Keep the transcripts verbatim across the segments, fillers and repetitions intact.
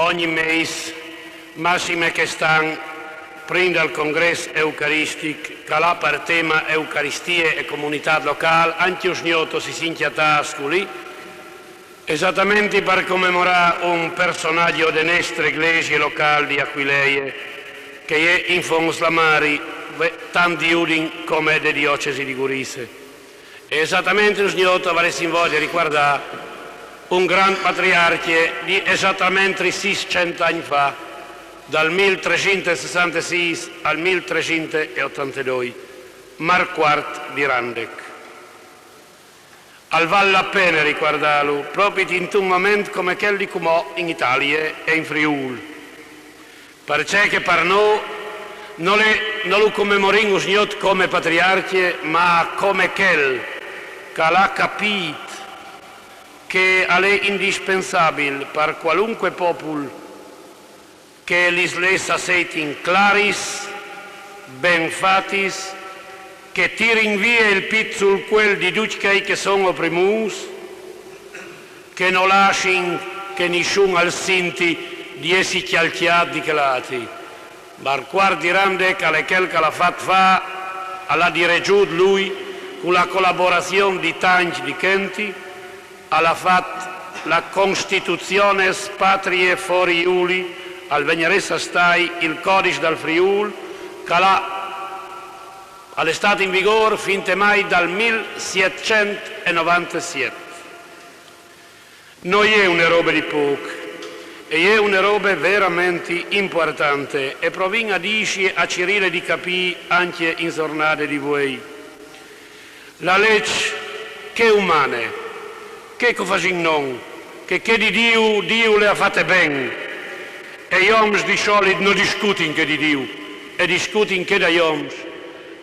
Ogni mês, massime chest an, prin dal congrès eucaristic, ch'al à par tema Eucaristie e comunitât locâl, ancje usgnot si sin cjatâts culì, esatamenti par comemorâ un personaç de nestre glesie locâl di Aquilee, che e je in fons la mari, tant di Udin come de diocesi di Gurize. E esatamenti usgnot o varessin voie di ricuardâ un grant patriarcje di esatamenti sîscent agns fa, dal mil tresinte e sessantesîs al mil tresinte e otantedoi, Marquart di Randegg. Al vâl la pene ricuardâlu, propit intun moment come chel di cumò in Italie e in Friûl. Parcè che par nô no lu, no lu comemorìn usgnot come patriarcje, ma come chel ch'al à capît che al è indispensabil par cualunche popul che lis leçs a seitin claris, ben fatis, che tirin vie il pît sul cuel di ducj chei che son oprimûts, che no lassin che nissun al sinti di jessi cjalcjât di chel altri. Marquart di Randegg al è chel ch'al à fat fâ, al à diregjût lui, cu la colaborazion di tancj di chenti, al à fat la Constitutiones Patriae Foriuli, al vegnarès a stâi il Codiç dal Friûl, ch'al à, al è stât in vigôr fin te mai dal mil sietcent e novantesiet. No je une robe di pôc, e je une robe verementri impuartante e provìn a dîsi e a cirîle di capî ancje in zornade di vuei. La leç chê umane, chê ch'o fasìn nô, chê, chê di Diu, Diu le à fate ben. E i oms di solit no discutin chê di Diu, e discutin chê dai oms.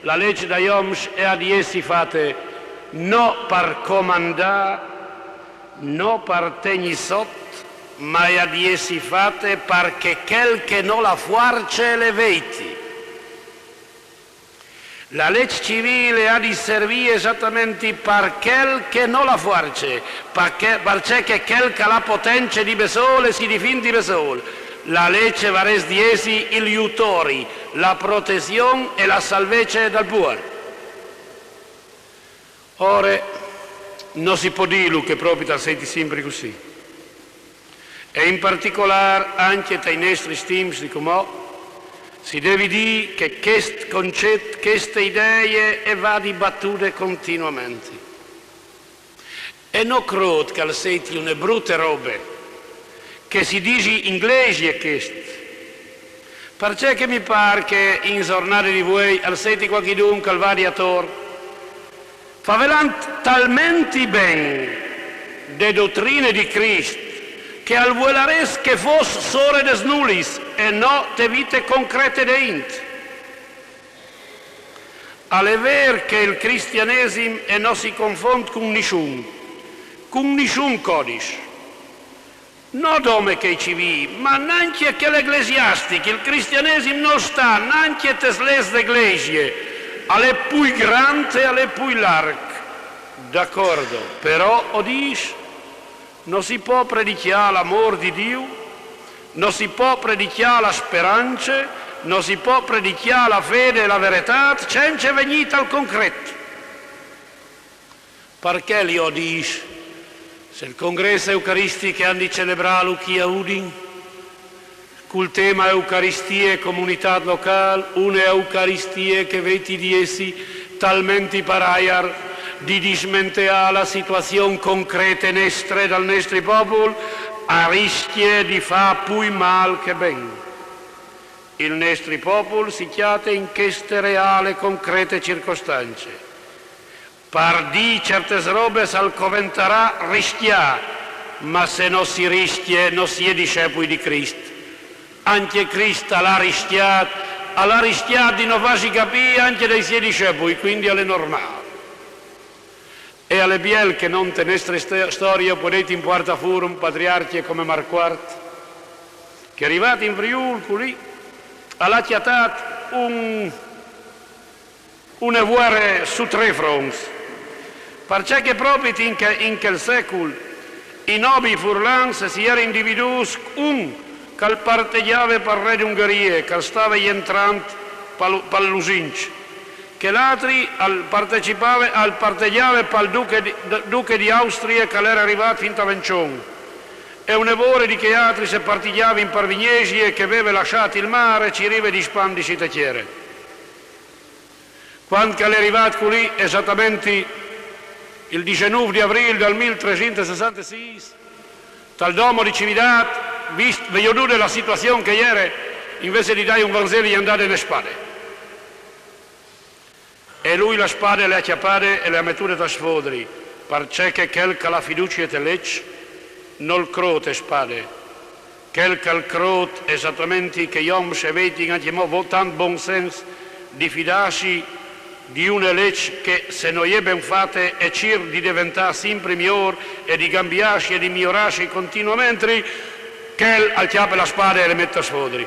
La leç dai oms e à di jessi fate no par comandâ, no par tegnî sot, ma e à di jessi fate par che chel che nol à fuarce le veiti. La leç civîl e à di servî esatamenti par chel che nol à fuarce, parcè, parcè che chel ch'al à potence di bessôl e si difint di bessôl. La leç e varès di jessi il jutori, la protezion e la salvece dal puar. Ore, no si pò dîlu che propit al sedi simpri cussì. E in particolâr ancje tai nestris timps di cumò, si devi dî che chest concet, cheste idee e va dibatude continuamenti. E no crôt ch'al sedi une brute robe, che si disi in glesie chest, parcè che mi pâr che in zornade di vuei al sedi cualchidun ch'al vadi ator, favelant talmenti ben de dotrine di Crist, che al vuelarès che e fos sore des nulis e no te vite concrete de int. Al è vêr che il cristianesim e no si confont cun nissun, cun nissun codiç. No dome chei civîl, ma nancje chel eglesiastic, il cristianesim nol sta nancje tes leçs de glesie, al è plui grant e al è plui larc. D'acordo, però, o dîs, no si pò predicjâ l'amôr di Diu, no si pò predicjâ la sperance, no si pò predicjâ la fede e la veretât cence vegnî tal concret. Par chel jo o dîs, se il congrès eucaristic che o àn di celebrâlu chi a Udin, cul tema Eucaristie e comunitât locâl, une Eucaristie che e vedi di jessi talmenti par aiar di dismenteâ la situazion concrete nestre dal nestri popul, a riscje di fâ plui mâl che ben. Il nestri popul si cjate in cheste reale concrete circostance. Par dî ciertes robes al coventarà riscjâ, ma se no si riscje, no si è discepui di Crist. Ancje Crist al à riscjât, al à riscjât di no fâsi capî ancje dai siei discepui, cuindi al è normâl. E al è biel che nô inte nestre sto-, storie o podìn impuartâ fûr un patriarcje come Marquart, che rivât in Friûl culì, al à cjatât un une vuere su trê fronts, parcè che propit in che-, in chel secul i nobii furlans si jerin dividûts, un ch'al partegjave pal re d'Ungherie, ch'al stave jentrant pal, pal Lusinç, che l'atri al partecipave, al partegjave pal duche di, duche di Austrie, ch'al ere rivât fin a Vençon, e une vore di chei atri se partigjavin par Vignesie, che veve lassât il mare, cirìve di spandisi te tiere. Cuant ch'al è rivât culì, esatamenti il disenûf di Avrîl dal mil tresinte sessantesîs, tal Domo di Cividât, vist, viodude la situazion che e jere, invezit di dâi un vanzeli, i àn dade une spade. E lui la spade le à cjapade e le à metude tal sfodri, parcè che chel ch'al à fiducie te leç nol crôt te spade. Chel ch'al crôt esatamenti che i oms a veitin ancjemò tant bon sens di fidâsi di une leç che, se no je ben fate e cîr di deventâ simpri miôr e di gambiâsi e di miorâsi continuamentri, chel al cjape la spade e le met tal sfodri.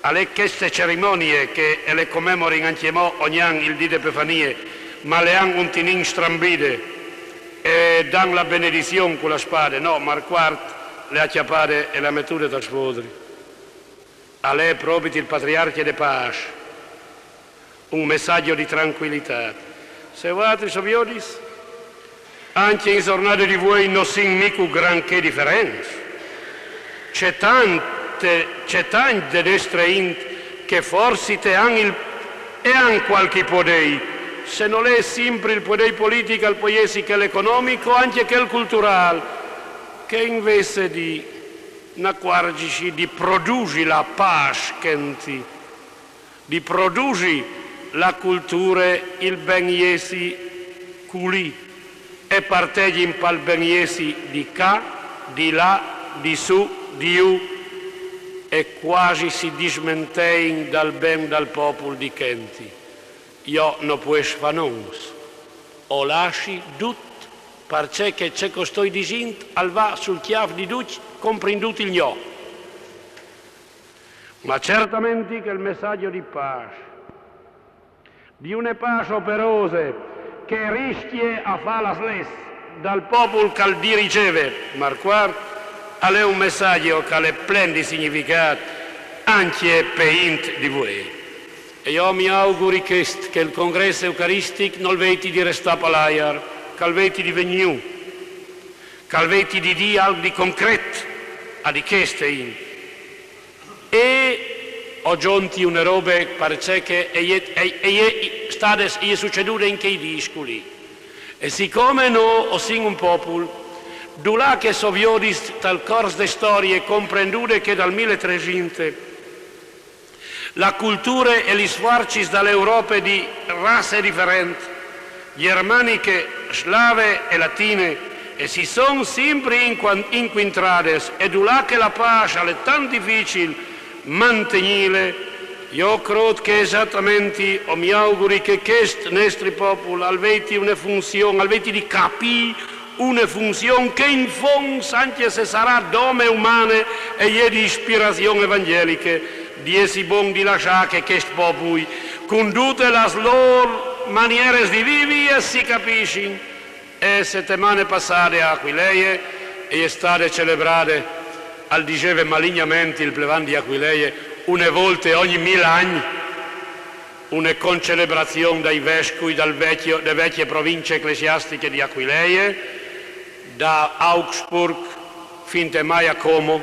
Al è cheste cerimonie che e le comemorin ancjemò ogni an il dì de Pefanie, ma le àn un tinin strambide e dan la benedizion cu la spade. No, Marquart le à cjapade e le à metude tal sfodri. Al è propit il patriarcje de pâs, un messaç di trancuilitât. Se vualtris o viodis, ancje in zornade di vuê no sin mighe granchè diferents. Ce tant, ce tant de nestre int che forsit e àn il, e àn cualchi podei, se nol è simpri il podei politic, al pues jessi chel economic o ancje chel culturâl, che invezit di inacuarzisi di produsi la pâs chenti, di produsi la culture, il ben jessi culì, e partegjin pal ben jessi di ca, di là, di sù, di jù, e cuasi si dismentein dal ben dal popul di chenti. Jo no pues fâ nons, o lassi dut, parcè che ce ch'o stoi disint al va sul cjâf di ducj, comprindût il gno. Ma certamenti chel messaç di pâs, di une pâs operose che e riscje a fâ la sles dal popul ch'al dirigjeve Marquart, al è un messaç ch'al è plen di significât ancje pe int di vuê. E jo mi auguri chest, che il congrès eucaristic nol veiti di restâ pal aiar, ch'al veiti di vignî, ch'al veiti di dî alc di concret a di cheste int. E o zonti une robe, parcè che e je, e, e je stade, e je sucedude in chei dîs culì. E sicome nô o sin un popul, dulà che s'o viodis tal cors de storie, comprendude che dal mil e tresinte, la culture e lis fuarcis da la Europe di rasse diferent, gjermaniche, slave e latine, e si son simpri incuan-, incuintrades, e dulà che la pâs al è tant dificil mantignîle, jo o crôt che esatamenti, o mi auguri che chest nestri popul al veiti une funzion, al veiti di capî une funzion che in fonts, ancje se e sarà dome umane, e je di ispirazion evangeliche, di jessi bon di lassâ che chescj popui, cun dutis lis lôr manieris di vivi, si capissin. E setemane passade a Aquileie e je stade celebrade, al diseve malignamenti il plevan di Aquileie, une volte ogni mil agns, une concelebrazion dai vescui dal vecjo, de vecje provincie eclesiastiche di Aquileie, da Augsburg fin te mai a Como,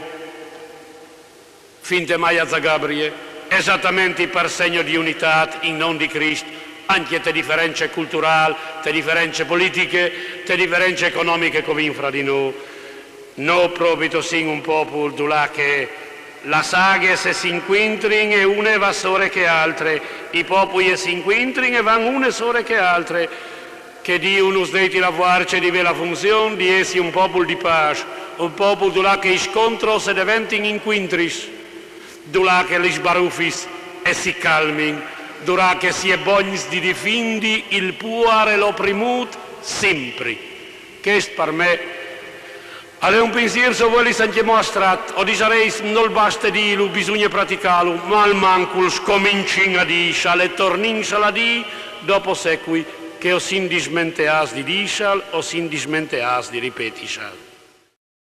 fin te mai a Zagabrie, esatamenti par segno di unitât in non di Crist, ancje te diference culturâl, te diference politiche, te diference economiche ch'o vin fra di nô. Nô propit o sin un popul dulà che lis aghis e si incuintrin e une e va sore chê altre, i popui e si incuintrin e van une sore chê altre. Che Diu nus deiti la fuarce di vê la funzion di jessi un popul di pâs, un popul dulà che i scontros e deventin incuintris, dulà che lis barufis e si calmin, dulà che si è bogns di difindi il puar e l'oprimût simpri. Chest par me al è un pinsîr, se o voleis, ancjemò astrat, o disareis, nol baste dîlu, bisugne praticâlu, ma almancul scomincìn a dîsal e tornìnsal a dî, dopo secui, che o sin dismenteâts di dîsal, o sin dismenteâts di ripetisal.